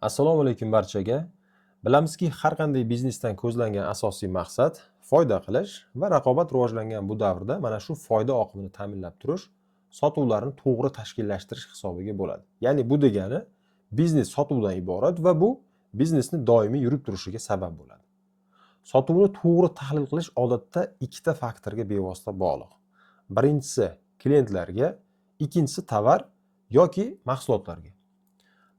Assalomu alaykum barchaga. Bilamizki, har qanday biznesdan ko'zlangan asosiy maqsad foyda qilish va raqobat rivojlangan bu davrda mana shu foyda oqimini ta'minlab turish, sotuvlarni to'g'ri tashkillashtirish hisobiga bo'ladi. Ya'ni bu degani biznes sotuvdan iborat va bu biznesni doimiy yurib turishiga sabab bo'ladi. Sotuvni to'g'ri tahlil qilish odatda ikkita faktorga bevosita bog'liq. Birinchisi klientlarga, ikkinchisi tovar yoki mahsulotlarga.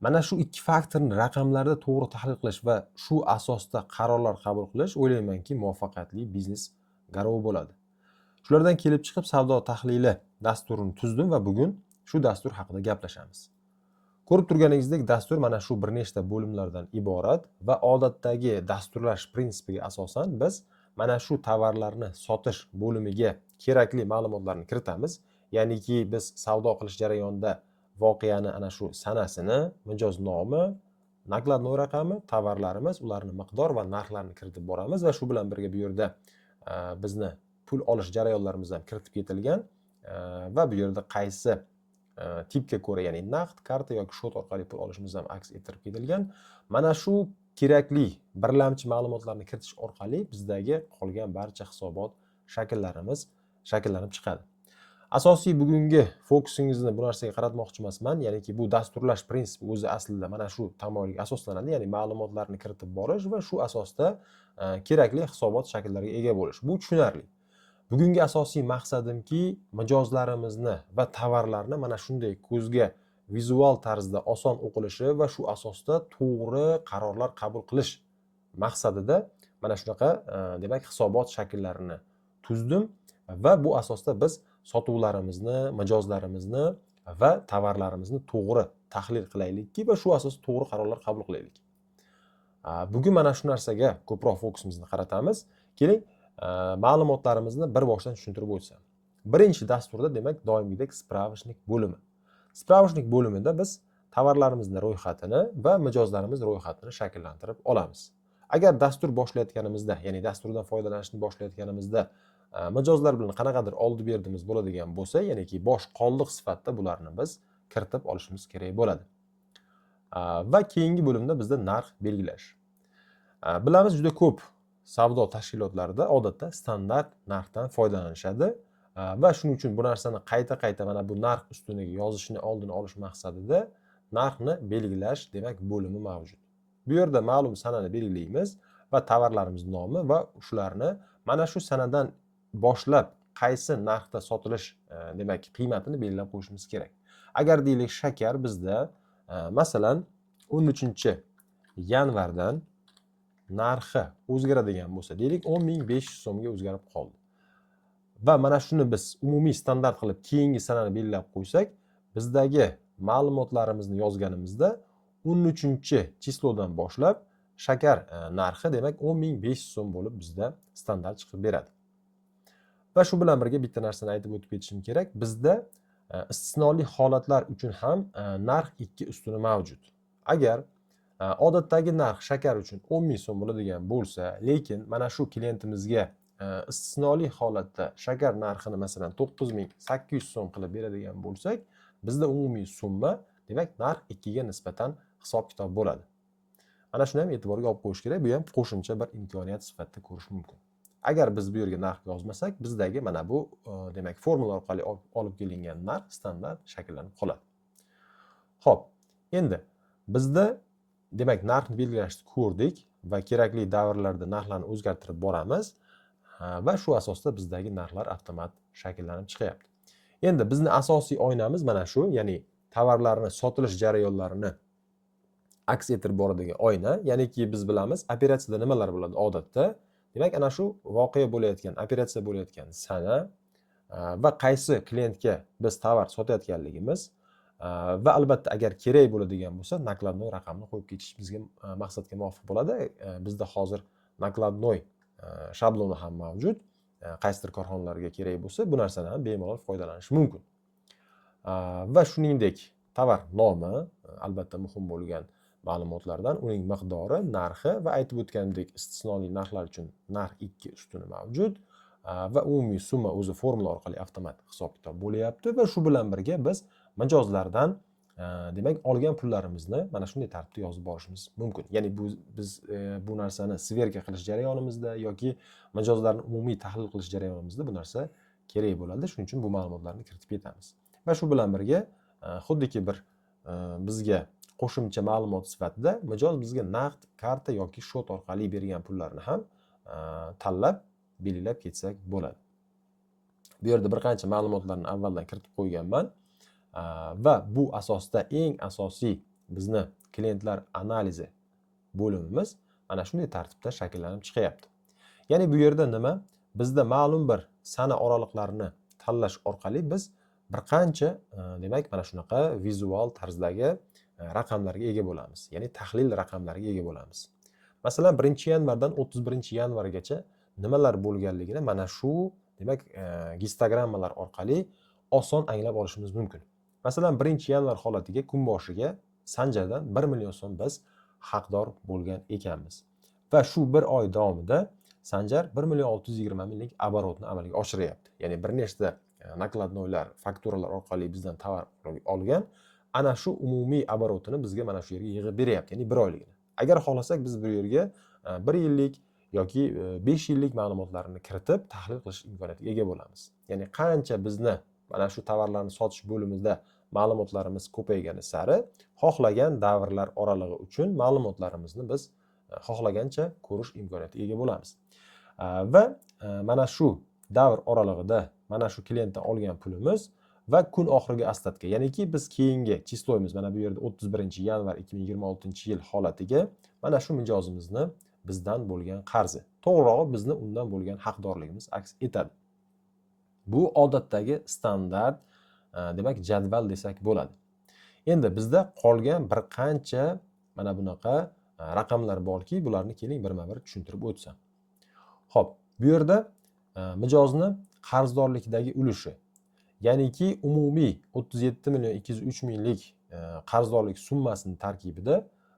Mana shu ikki faktorni raqamlarda to'g'ri tahlil qilish va shu asosda qarorlar qabul qilish, o'ylaymanki, muvaffaqiyatli biznes garovi bo'ladi. Shulardan kelib chiqib, savdo tahlili dasturini tuzdim va bugun shu dastur haqida gaplashamiz. Ko'rib turganingizdek, dastur mana shu bir nechta bo'limlardan iborat va odatdagi dasturlash prinsipiga asosan biz mana shu tovarlarni sotish bo'limiga kerakli ma'lumotlarni kiritamiz. Ya'niki biz savdo qilish jarayonida voqeani ana shu sanasini, mijoz nomi, накладной raqami, tovarlarimiz, ularni miqdor va narxlarini kiritib boramiz va shu bilan birga bu yerda bizni pul olish jarayonlarimiz ham kiritib ketilgan va bu yerda qaysi tipga ko'ra, ya'ni naqd, karta yoki счёт orqali pul olishimiz ham aks ettirib ketilgan. Mana shu kerakli birlamchi ma'lumotlarni kiritish orqali bizdagi qolgan barcha hisobot shakllarimiz shakllanib chiqadi. Asosiy bugungi fokusingizni bu narsaga qaratmoqchi emasman, ya'niki bu dasturlash prinsipi o'zi aslida mana shu tamoyilga asoslanadi, ya'ni ma'lumotlarni kiritib borish va shu asosda kerakli hisobot shakllariga ega bo'lish. Bu tushunarli. Bugungi asosiy maqsadimki, mijozlarimizni va tovarlarni mana shunday ko'zga vizual tarzda oson o'qilishi va shu asosda to'g'ri qarorlar qabul qilish maqsadida mana shunaqa demak, hisobot shaklarini tuzdim va bu asosda biz sotuvlarimizni, mijozlarimizni va tovarlarimizni to'g'ri tahlil qilaylikki va shu asosda to'g'ri qarorlar qabul qilaylik. Bugun mana shu narsaga ko'proq fokusimizni qaratamiz. Keling, ma'lumotlarimizni bir boshdan tushuntirib o'tsam. Birinchi dasturda, demak, doimgidek справочник bo'limi. Справочник bo'limida biz tovarlarimizni ro'yxatini va mijozlarimiz ro'yxatini shakllantirib olamiz. Agar dastur boshlayotganimizda, ya'ni dasturdan foydalanishni boshlayotganimizda mijozlar bilan qanaqadir oldi berdimiz bo'ladigan bo'lsa, ya'niki bosh qoldiq sifatida bularni biz kiritib olishimiz kerak bo'ladi. Va keyingi bo'limda bizda narx belgilash. Bilamiz, juda ko'p savdo tashkilotlarida odatda standart narxdan foydalanishadi va shuning uchun bu narsani qayta-qayta mana bu narx ustuniga yozishni oldini olish maqsadida narxni belgilash, demak, bo'limi mavjud. Bu yerda ma'lum sanani belgilaymiz va tovarlarimiz nomi va shularni mana shu sanadan boshlab qaysi narxda sotilish, demak, qiymatini belgilab qo'yishimiz kerak. Agar, deylik, shakar bizda masalan, 13 yanvardan narxi o'zgaradigan bo'lsa, deylik, 10 500 so'mga o'zgarib qoldi. Va mana shuni biz umumiy standart qilib keyingi sanani belgilab qo'ysak, bizdagi ma'lumotlarimizni yozganimizda 13 число dan boshlab shakar narxi, demak, 10 500 so'm bo'lib bizda standart chiqib beradi. Va shu bilan birga bitta narsani aytib o'tib ketishim kerak. Bizda istisnoli holatlar uchun ham narx ikki ustuni mavjud. Agar odatdagi narx shakar uchun 10 000 so'm bo'ladigan bo'lsa, lekin mana shu klientimizga istisnoli holatda shakar narxini, masalan, 9800 so'm qilib beradigan bo'lsak, bizda umumiy summa, demak, narx ikkiga nisbatan hisob kitob bo'ladi. Mana shuni ham e'tiborga olib qo'yish kerak. Bu ham qo'shimcha bir imkoniyat sifatida ko'rish mumkin. Agar biz bu yerga narx yozmasak, bizdagi mana bu demak, formula orqali olib kelingan narx standart shakllanib qoladi. Xo'p, endi bizda, demak, narxni belgilashni ko'rdik va kerakli davrlarda narxlarni o'zgartirib boramiz va shu asosda bizdagi narxlar avtomat shakllanib chiqyapti. Endi bizni asosiy oynamiz mana shu, ya'ni tovarlarni sotilish jarayonlarini aks ettirib boradigan oyna. Ya'niki biz bilamiz, operatsiyada nimalar bo'ladi odatda. Demak, ana shu voqea bo'layotgan, operatsiya bo'layotgan sana va qaysi klientga biz tovar sotayotganligimiz va albatta, agar kerak bo'ladigan bo'lsa, накладной raqamni qo'yib ketish bizga maqsadga muvofiq bo'ladi. Bizda hozir накладной shabloni ham mavjud. Qaysidir korxonalarga kerak bo'lsa, bu narsadan ham bemalol foydalanish mumkin. Va shuningdek, tovar nomi albatta muhim bo'lgan ma'lumotlardan, uning miqdori, narxi va aytib o'tganimdek, istisnoli narxlar uchun narx ikki ustuni mavjud va umumiy summa o'zi formula orqali avtomat hisob kitob bo'lyapti va shu bilan birga biz mijozlardan Demak, olgan pullarimizni mana shunday tartibda yozib borishimiz mumkin. Ya'ni bu biz bu narsani сверка qilish jarayonimizda yoki mijozlarni umumiy tahlil qilish jarayonimizda bu narsa kerak bo'ladi. Shuning uchun bu ma'lumotlarni kiritib ketamiz. Va shu bilan birga xuddiki bir bizga qo'shimcha ma'lumot sifatida mijoz bizga naqd, karta yoki счёт orqali bergan pullarni ham tanlab belgilab ketsak bo'ladi. Bu yerda bir qancha ma'lumotlarni avvaldan kiritib qo'yganman. Va bu asosda eng asosiy bizni klientlar analizi bo'limimiz mana shunday tartibda shakllanib chiqyapti. Ya'ni bu yerda nima? Bizda ma'lum bir sana oraliqlarini tanlash orqali biz bir qancha demak, mana shunaqa vizual tarzdagi raqamlarga ega bo'lamiz. Ya'ni tahlil raqamlariga ega bo'lamiz. Masalan, 1-yanvardan 31-yanvargacha nimalar bo'lganligini mana shu, demak, gistogrammalar orqali oson anglab olishimiz mumkin. Masalan, 1-yanvar holatiga kun boshiga Sanjardan 1 million so'm biz haqdor bo'lgan ekanmiz. Va shu bir oy davomida Sanjar 1 million 620 minglik оборот ni amalga oshiryapti. Ya'ni bir nechta накладной lar, fakturalar orqali bizdan tovar olgan. Ana shu umumiy оборот ini bizga mana shu yerga yig'ib beryapti, ya'ni bir oyligini. Agar xohlasak, biz bu yerga 1 yillik yoki 5 yillik ma'lumotlarni kiritib tahlil qilish imkoniyatiga ega bo'lamiz. Ya'ni qancha bizni mana shu tovarlarni sotish bo'limida ma'lumotlarimiz ko'paygani sari xohlagan davrlar oralig'i uchun ma'lumotlarimizni biz xohlagancha ko'rish imkoniyatiga ega bo'lamiz. Va mana shu davr oralig'ida mana shu klientdan olgan pulimiz va kun oxirgi остатка, ya'niki biz keyingi число miz mana bu yerda 31-yanvar 2026-yil holatiga mana shu mijozimizni bizdan bo'lgan qarzi, to'g'rirog'i, bizni undan bo'lgan haqdorligimiz aks etadi. Bu odatdagi standart demak, jadval desak bo'ladi. Endi bizda qolgan bir qancha mana bunaqa raqamlar borki, bularni keling, birma bir tushuntirib o'tsam. Ho'p, bu yerda mijozni qarzdorlikdagi ulushi, ya'niki umumiy 37 million 203 minglik qarzdorlik summasini tarkibida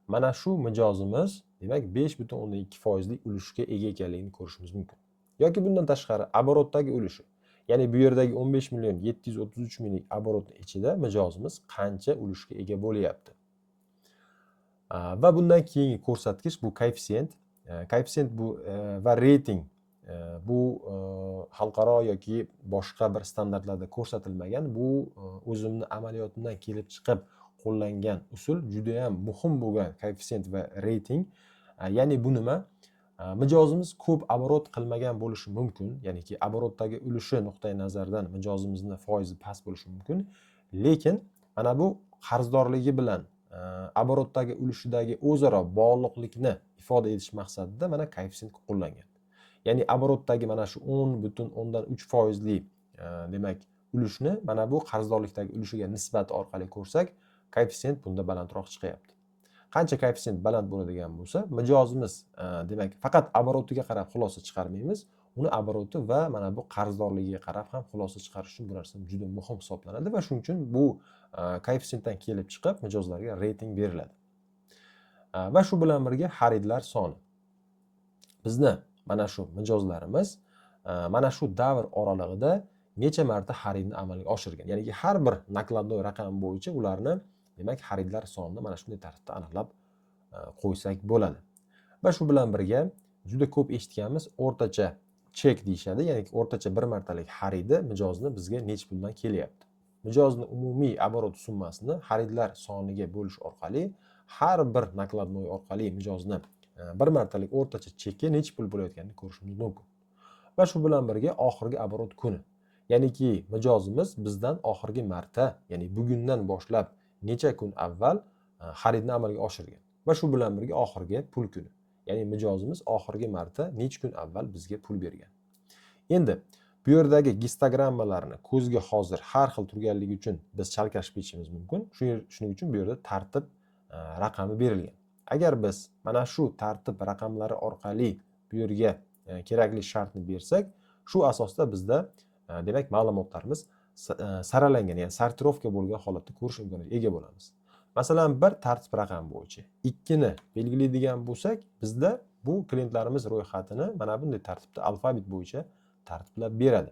mana shu mijozimiz, demak, 5,2 foizlik ulushga ega ekanligini ko'rishimiz mumkin. Yoki bundan tashqari оборот dagi ulushi, ya'ni bu yerdagi 15 million 733 minglik оборот ni ichida mijozimiz qancha ulushga ega bo'lyapti. Va bundan keyingi ko'rsatkich bu koeffitsient. Koeffitsient bu va reyting, bu xalqaro yoki boshqa bir standartlarda ko'rsatilmagan, bu o'zimni amaliyotimdan kelib chiqib qo'llangan usul. Judayam muhim bo'lgan koeffitsient va reyting. Ya'ni bu nima? Mijozimiz ko'p оборот qilmagan bo'lishi mumkin, ya'niki оборот dagi ulushi nuqtai nazaridan mijozimizni foizi past bo'lishi mumkin, lekin mana bu qarzdorligi bilan оборот dagi ulushidagi o'zaro bog'liqlikni ifoda etish maqsadida mana koeffitsient qo'llangan. Ya'ni оборот dagi mana shu 10,3 foizli demak, ulushni mana bu qarzdorlikdagi ulushiga nisbati orqali ko'rsak, koeffitsient bunda balandroq chiqyapti. Qancha koeffitsient baland bo'ladigan bo'lsa, mijozimiz demak, faqat оборот iga qarab xulosa chiqarmaymiz, uni оборот i va mana bu qarzdorligiga qarab ham xulosa chiqarish uchun bu narsa juda muhim hisoblanadi va shuning uchun bu koeffitsiyentdan kelib chiqib mijozlarga reyting beriladi. Va shu bilan birga xaridlar soni. Bizni mana shu mijozlarimiz mana shu davr oralig'ida necha marta xaridni amalga oshirgan, ya'ni har bir накладной raqam bo'yicha ularni, demak, xaridlar sonini mana shunday tartibda aniqlab qo'ysak bo'ladi. Va shu bilan birga juda ko'p eshitganmiz, o'rtacha chek deyishadi, ya'ni o'rtacha bir martalik xaridi mijozni bizga necha puldan kelyapti. Mijozni umumiy оборот summasini xaridlar soniga bo'lish orqali har bir накладной orqali mijozni bir martalik o'rtacha chekka necha pul bo'layotganini ko'rishimiz mumkin. Va shu bilan birga oxirgi оборот kuni, ya'niki mijozimiz bizdan oxirgi marta, ya'ni bugundan boshlab necha kun avval xaridni amalga oshirgan. Va shu bilan birga oxirgi pul kuni, ya'ni mijozimiz oxirgi marta necha kun avval bizga pul bergan. Endi bu yerdagi gistogrammalarni ko'zga hozir har xil turganligi uchun biz chalkashib ketishimiz mumkin. Shuning uchun bu yerda tartib raqami berilgan. Agar biz mana shu tartib raqamlari orqali bu yerga kerakli shartni bersak, shu asosda bizda demak, ma'lumotlarimiz saralangan, ya'ni сортировка bo'lgan holatda ko'rish imkoniyatiga ega bo'lamiz. Masalan, bir tartib raqam bo'yicha ikkini belgilaydigan bo'lsak, bizda bu klientlarimiz ro'yxatini mana bunday tartibda alfabet bo'yicha tartiblab beradi.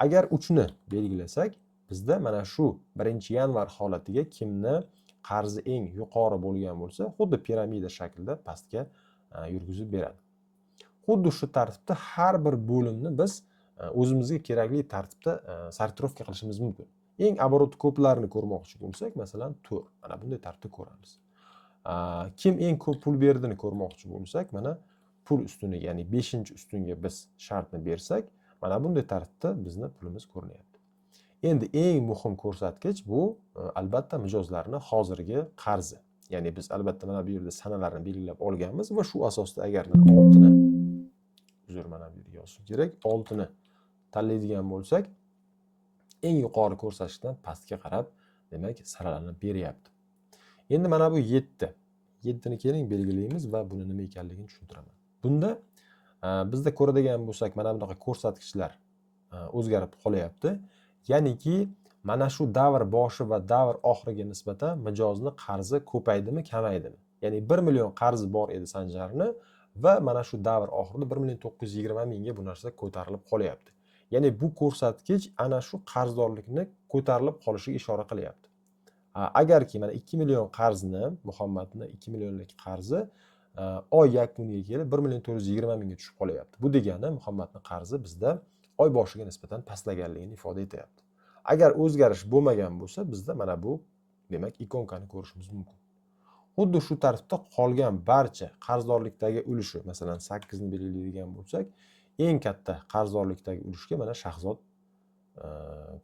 Agar uchni belgilasak, bizda Bizda mana shu 1-yanvar holatiga kimni qarzi eng yuqori bo'lgan bo'lsa, xuddi piramida shaklida pastga yurgizib beradi. Xuddi shu tartibda har bir bo'limni biz o'zimizga kerakli tartibda сортировка qilishimiz mumkin. Eng оборот ko'plarini ko'rmoqchi bo'lsak, masalan, 4. Mana bunday tartibda ko'ramiz. Kim eng ko'p pul berdini ko'rmoqchi bo'lsak, mana pul ustuniga, ya'ni 5-ustunga biz shartni bersak, mana bunday tartibda bizni pulimiz ko'rinyapti. Endi eng muhim ko'rsatkich bu albatta mijozlarni hozirgi qarzi. Ya'ni biz albatta mana bu yerda sanalarni belgilab olganmiz va shu asosda agar 6ni, uzr, mana bu yerga yozishim kerak, 6ni tanlaydigan bo'lsak, eng yuqori ko'rsatkichdan pastga qarab, demak, saralanib beryapti. Endi mana bu 7. 7ni keling belgilaymiz va buni nima ekanligini tushuntiraman. Bunda bizda ko'radigan bo'lsak, mana bunaqa ko'rsatkichlar o'zgarib qolyapti. Ya'niki mana shu davr boshi va davr oxiriga nisbatan mijozni qarzi ko'paydimi, kamaydimi? Ya'ni 1 million qarzi bor edi Sanjarni va mana shu davr oxirida 1 million 920 mingga bu narsa ko'tarilib qolyapti. Ya'ni bu ko'rsatkich ana shu qarzdorlikni ko'tarilib qolishiga ishora qilyapti. Agarki mana 2 million qarzni, Muhammadni 2 millionlik qarzi oy yakuniga kelib 1 million 420 mingga tushib qolyapti. Bu degani Muhammadni qarzi bizda oy boshiga nisbatan pastlaganligini ifoda etyapti. Agar o'zgarish bo'lmagan bo'lsa, bizda mana bu, demak, ikonkani ko'rishimiz mumkin. Xuddi shu tartibda qolgan barcha qarzdorlikdagi ulushi, masalan, 8 ni belgilaydigan bo'lsak, eng katta qarzdorlikdagi ulushga mana Shahzod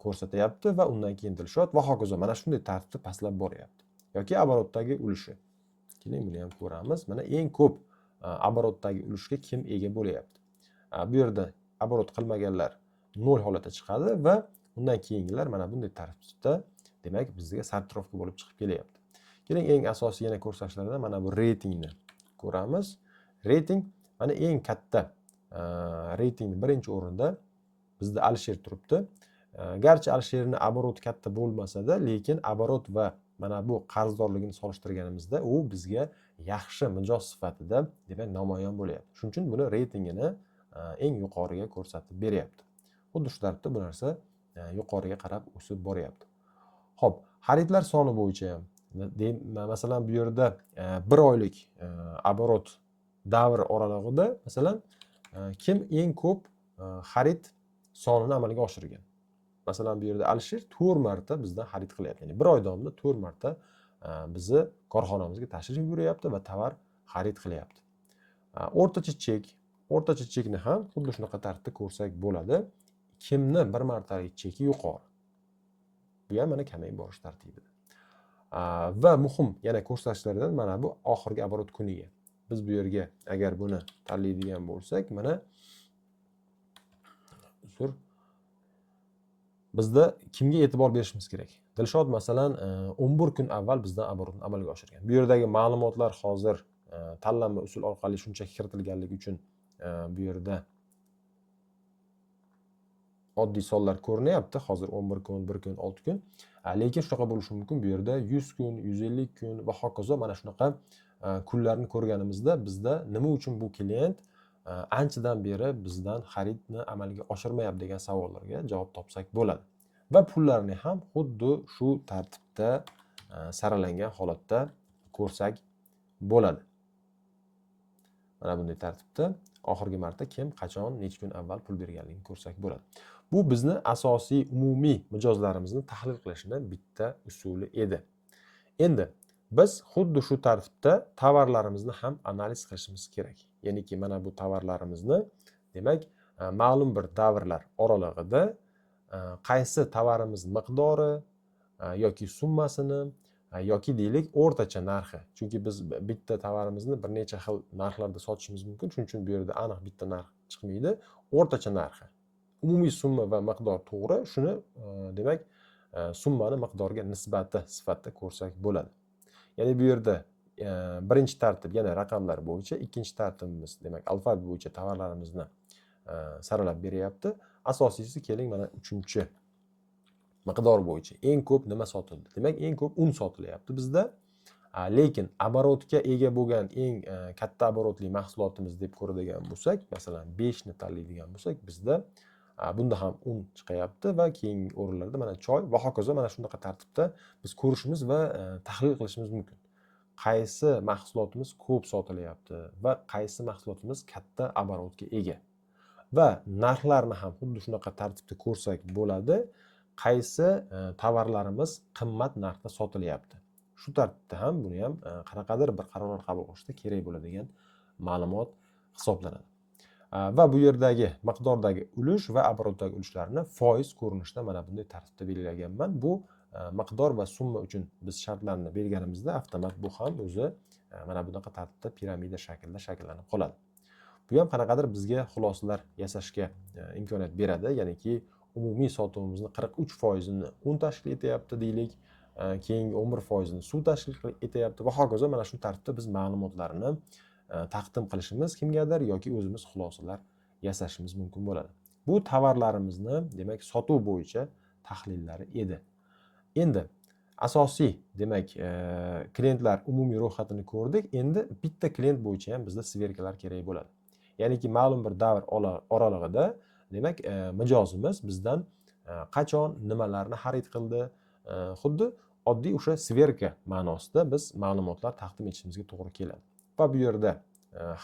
ko'rsatyapti va undan keyin Dilshod va hokazo, mana shunday tartibda pastlab boryapti. Yoki оборот dagi ulushi. Keling, buni ham ko'ramiz. Mana eng ko'p оборот dagi ulushga kim ega bo'lyapti? Bu yerda оборот qilmaganlar 0 holatda chiqadi va undan keyingilar mana bunday tartibda, demak, bizga сортировка bo'lib chiqib kelyapti. Keling, eng asosiy yana ko'rsatkichlardan mana bu reytingni ko'ramiz. Reyting, mana eng katta reytingni birinchi o'rinda bizda Alisher turibdi. Garchi Alisherni оборот i katta bo'lmasa-da, lekin оборот va mana bu qarzdorligini solishtirganimizda u bizga yaxshi mijoz sifatida, demak, namoyon bo'lyapti. Shuning uchun buni reytingini eng yuqoriga ko'rsatib beryapti. Xuddi shu tartibda bu narsa yuqoriga qarab o'sib boryapti. Xo'p, xaridlar soni bo'yicha ham, masalan, bu yerda 1 oylik оборот davri oralig'ida, masalan, kim eng ko'p xarid sonini amalga oshirgan? Masalan, bu yerda Alisher 4 marta bizdan xarid qilyapti. Ya'ni 1 oy davomida 4 marta bizni korxonamizga tashrif buyuryapti va tovar xarid qilyapti. O'rtacha chek, o'rtacha chekni ham xuddi shunaqa tartibda ko'rsak bo'ladi. Kimni bir martalik cheki yuqori? Bu ham mana kamayib borish tartibida. Va muhim yana ko'rsatkichlardan mana bu oxirgi оборот kuniga. Biz bu yerga agar buni tanlaydigan bo'lsak, mana, uzr, bizda kimga e'tibor berishimiz kerak? Dilshod, masalan, 11 kun avval bizdan оборот ni amalga oshirgan. Bu yerdagi ma'lumotlar hozir tanlanma usul orqali shunchaki kiritilganligi uchun bu yerda oddiy sonlar ko'rinyapti. Hozir 11 kun, 1 kun, 6 kun. Lekin shunaqa bo'lishi mumkin. Bu yerda 100 kun, 150 kun va hokazo, mana shunaqa kunlarni ko'rganimizda bizda nima uchun bu klient anchadan beri bizdan xaridni amalga oshirmayapti degan savollarga javob topsak bo'ladi. Va pullarni ham xuddi shu tartibda saralangan holatda ko'rsak bo'ladi. Mana bunday tartibda oxirgi marta kim, qachon, necha kun avval pul berganligini ko'rsak bo'ladi. Bu bizni asosiy umumiy mijozlarimizni tahlil qilishni bitta usuli edi. Endi biz xuddi shu tartibda tovarlarimizni ham analiz qilishimiz kerak. Ya'niki mana bu tovarlarimizni, demak, ma'lum bir davrlar oralig'ida qaysi tovarimiz miqdori yoki summasini yoki deylik o'rtacha narxi. Chunki biz bitta tovarimizni bir necha xil narxlarda sotishimiz mumkin. Shuning uchun bu yerda aniq bitta narx chiqmaydi. O'rtacha narxi. Umumiy summa va miqdor to'g'ri, shuni demak, summani miqdorga nisbati sifatida ko'rsak bo'ladi. Ya'ni bu yerda birinchi tartib yana raqamlar bo'yicha, ikkinchi tartibimiz, demak, alfabet bo'yicha tovarlarimizni saralab beryapti. Asosiysi, keling, mana uchinchi miqdor bo'yicha eng ko'p nima sotildi? Demak, eng ko'p un sotilyapti bizda. Lekin оборот ga ega bo'lgan eng katta оборот li mahsulotimiz deb ko'radigan bo'lsak, masalan, 5 ni tanlaydigan bo'lsak, bizda Bunda ham un chiqyapti va keyingi o'rinlarda mana choy va hokazo. Mana shunaqa tartibda biz ko'rishimiz va tahlil qilishimiz mumkin. Qaysi mahsulotimiz ko'p sotilyapti va qaysi mahsulotimiz katta оборот ga ega. Va narxlarni ham xuddi shunaqa tartibda ko'rsak bo'ladi. Qaysi tovarlarimiz qimmat narxda sotilyapti. Shu tartibda ham buni ham qanaqadir bir qarorlar qabul qilishda kerak bo'ladigan ma'lumot hisoblanadi. Va bu yerdagi miqdordagi ulush va оборот dagi ulushlarni foiz ko'rinishida mana bunday tartibda belgilaganman. Bu miqdor va summa uchun biz shartlarni berganimizda avtomat bu ham o'zi mana bunaqa tartibda piramida shaklida shakllanib qoladi. Bu ham qanaqadir bizga xulosalar yasashga imkoniyat beradi. Ya'niki umumiy sotuvimizni 43%ini un tashkil etyapti deylik, keyingi 11%ini suv tashkil etyapti va hokazo. Mana shu tartibda biz ma'lumotlarni taqdim qilishimiz kimgadir yoki o'zimiz xulosalar yasashimiz mumkin bo'ladi. Bu tovarlarimizni, demak, sotuv bo'yicha tahlillari edi. Endi asosiy, demak, klientlar umumiy ro'yxatini ko'rdik. Endi bitta klient bo'yicha ham bizda сверка lar kerak bo'ladi. Ya'niki ma'lum bir davr oralig'ida, demak, mijozimiz bizdan qachon nimalarni xarid qildi, xuddi oddiy o'sha сверка ma'nosida biz ma'lumotlar taqdim etishimizga to'g'ri keladi. Va bu yerda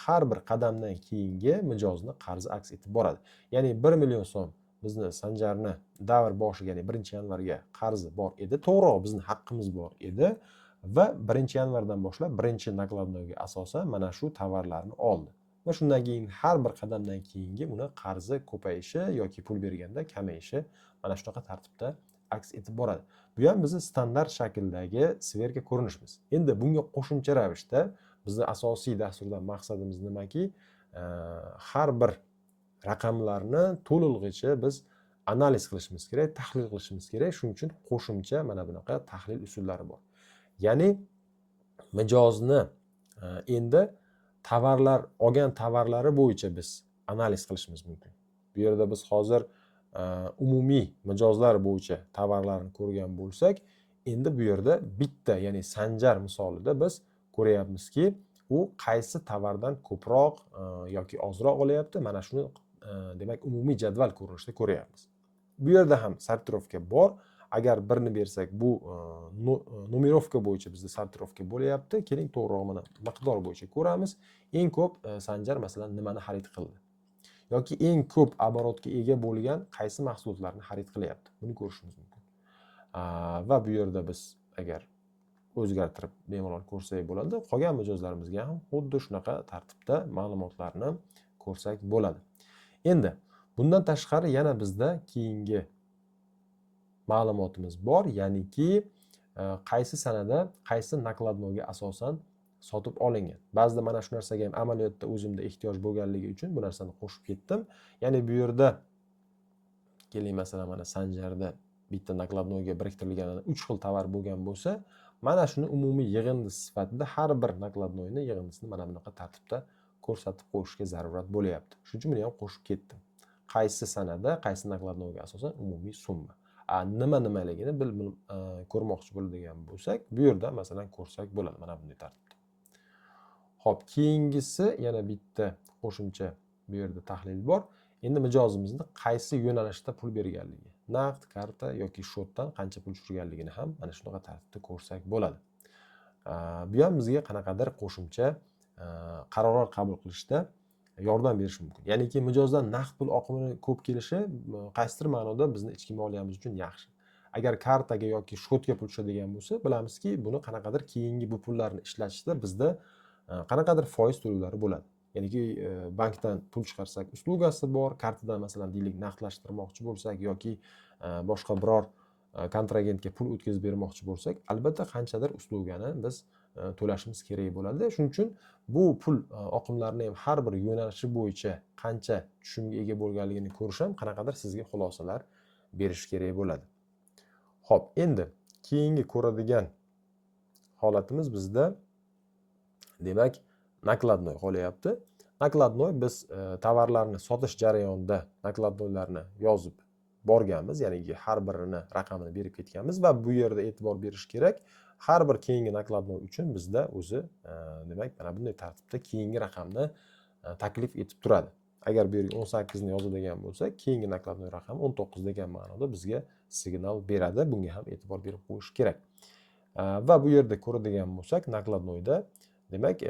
har bir qadamdan keyingi mijozni qarzi aks etib boradi. Ya'ni 1 million so'm bizni Sanjarni davr boshiga, ya'ni 1-yanvarga qarzi bor edi. To'g'rirog'i, bizni haqqimiz bor edi va 1-yanvardan boshlab birinchi накладной ga asosan mana shu tovarlarni oldi. Va shundan keyin har bir qadamdan keyingi uni qarzi ko'payishi yoki pul berganda kamayishi mana shunaqa tartibda aks etib boradi. Bu ham bizni standart shakldagi сверка ko'rinishimiz. Endi bunga qo'shimcha ravishda bizni asosiy dasturdan maqsadimiz nimaki, har bir raqamlarni to'lig'icha biz analiz qilishimiz kerak, tahlil qilishimiz kerak. Shuning uchun qo'shimcha mana bunaqa tahlil usullari bor. Ya'ni mijozni endi tovarlar olgan tovarlari bo'yicha biz analiz qilishimiz mumkin. Bu yerda biz hozir umumiy mijozlar bo'yicha tovarlarni ko'rgan bo'lsak, endi bu yerda bitta, ya'ni Sanjar misolida biz ko'ryapmizki, u qaysi tovardan ko'proq yoki ozroq olyapti, mana shuni demak, umumiy jadval ko'rinishida ko'ryapmiz. Bu yerda ham сортировка bor. Agar birni bersak, bu нумеровка bo'yicha bizda сортировка bo'lyapti. Keling, to'g'rirog'i, mana miqdor bo'yicha ko'ramiz. Eng ko'p Sanjar, masalan, nimani xarid qildi yoki eng ko'p оборот ga ega bo'lgan qaysi mahsulotlarni xarid qilyapti, buni ko'rishimiz mumkin. Va bu yerda biz agar o'zgartirib bemalol ko'rsak bo'ladi. Qolgan mijozlarimizga ham xuddi shunaqa tartibda ma'lumotlarni ko'rsak bo'ladi. Endi bundan tashqari yana bizda keyingi ma'lumotimiz bor, ya'niki qaysi sanada qaysi накладной ga asosan sotib olingan. Ba'zida mana shu narsaga ham amaliyotda o'zimda ehtiyoj bo'lganligi uchun bu narsani qo'shib ketdim. Ya'ni bu yerda keling, masalan, mana Sanjarda bitta накладной ga biriktirilgan uch xil tovar bo'lgan bo'lsa, mana shuni umumiy yig'indi sifatida har bir накладной ni yig'indisini mana bunaqa tartibda ko'rsatib qo'yishga zarurat bo'lyapti. Shuning uchun buni ham qo'shib ketdim. Qaysi sanada, qaysi накладной ga asosan umumiy summa. Nima nimaligini bilib ko'rmoqchi bo'ladigan bo'lsak, bu yerda, masalan, ko'rsak bo'ladi mana bunday tartibda. Xo'p, keyingisi yana bitta qo'shimcha bu yerda tahlil bor. Endi mijozimizni qaysi yo'nalishda pul berganligi, naqd, karta yoki счёт dan qancha pul tushirganligini ham mana shunaqa tartibda ko'rsak bo'ladi. Bu ham bizga qanaqadir qo'shimcha qarorlar qabul qilishda yordam berishi mumkin. Ya'niki mijozdan naqd pul oqimini ko'p kelishi qaysidir ma'noda bizni ichki moliyamiz uchun yaxshi. Agar kartaga yoki счёт ga pul tushadigan bo'lsa, bilamizki, buni qanaqadir keyingi bu pullarni ishlatishda bizda qanaqadir foiz to'lovlari bo'ladi. Ya'niki bankdan pul chiqarsak, услуга si bor, kartadan, masalan, deylik, naqdlashtirmoqchi bo'lsak yoki boshqa biror kontragentga pul o'tkazib bermoqchi bo'lsak, albatta qanchadir услуга ni biz to'lashimiz kerak bo'ladi. Shuning uchun bu pul oqimlarini ham har bir yo'nalishi bo'yicha qancha tushumga ega bo'lganligini ko'rish ham qanaqadir sizga xulosalar berishi kerak bo'ladi. Xo'p, endi keyingi ko'radigan holatimiz bizda, demak, накладной qolyapti. Накладной biz tovarlarni sotish jarayonida накладной larni yozib borganmiz, ya'ni har birini raqamini berib ketganmiz va bu yerda e'tibor berish kerak. Har bir keyingi накладной uchun bizda o'zi demak, mana bunday tartibda keyingi raqamni taklif etib turadi. Agar bu yerga 18 ni yozadigan bo'lsak, keyingi накладной raqam 19 degan ma'noda bizga signal beradi. Bunga ham e'tibor berib qo'yish kerak. Va bu yerda ko'radigan bo'lsak, накладной da, demak,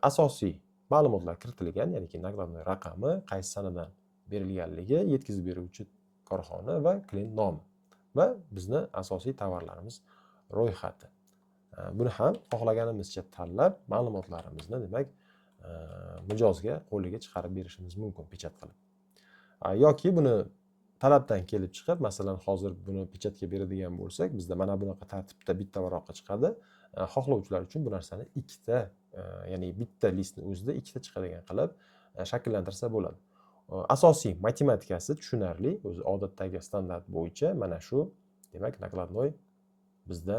asosiy ma'lumotlar kiritilgan, ya'niki накладной raqami, qaysi sanadan berilganligi, yetkazib beruvchi korxona va klient nomi va bizni asosiy tovarlarimiz ro'yxati. Buni ham xohlaganimizcha tanlab, ma'lumotlarimizni, demak, mijozga qo'liga chiqarib berishimiz mumkin печать qilib. Yoki buni talabdan kelib chiqib, masalan, hozir buni печать ga beradigan bo'lsak, bizda mana bunaqa tartibda bitta varaqqa chiqadi. Xohlovchilar uchun bu narsani ikkita, ya'ni bitta listni o'zida ikkita chiqadigan qilib shakllantirsa bo'ladi. Asosiy matematikasi tushunarli, o'zi odatdagi standart bo'yicha mana shu, demak, накладной bizda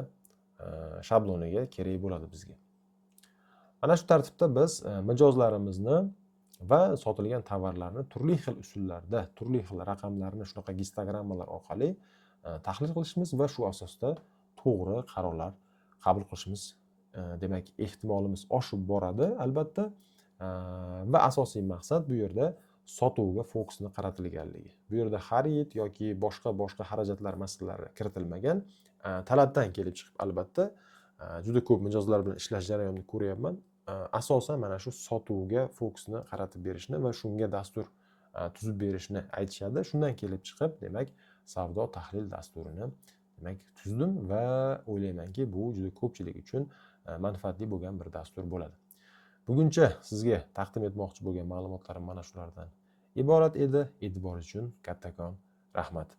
shabloniga kerak bo'ladi bizga. Mana shu tartibda biz mijozlarimizni va sotilgan tovarlarni turli xil usullarda, turli xil raqamlarni shunaqa gistogrammalar orqali tahlil qilishimiz va shu asosda to'g'ri qarorlar qabul qilishimiz, demak, ehtimolimiz oshib boradi albatta. Va asosiy maqsad bu yerda sotuvga fokusni qaratilganligi. Bu yerda xarid yoki boshqa boshqa xarajatlar masalalari kiritilmagan. Talabdan kelib chiqib, albatta, juda ko'p mijozlar bilan ishlash jarayonini ko'ryapman. Asosan mana shu sotuvga fokusni qaratib berishni va shunga dastur tuzib berishni aytishadi. Shundan kelib chiqib, demak, savdo tahlil dasturini, demak, tuzdim va o'ylaymanki, bu juda ko'pchilik uchun manfaatli bo'lgan bir dastur bo'ladi. Buguncha sizga taqdim etmoqchi bo'lgan ma'lumotlarim mana shulardan iborat edi. E'tibor uchun kattakon rahmat.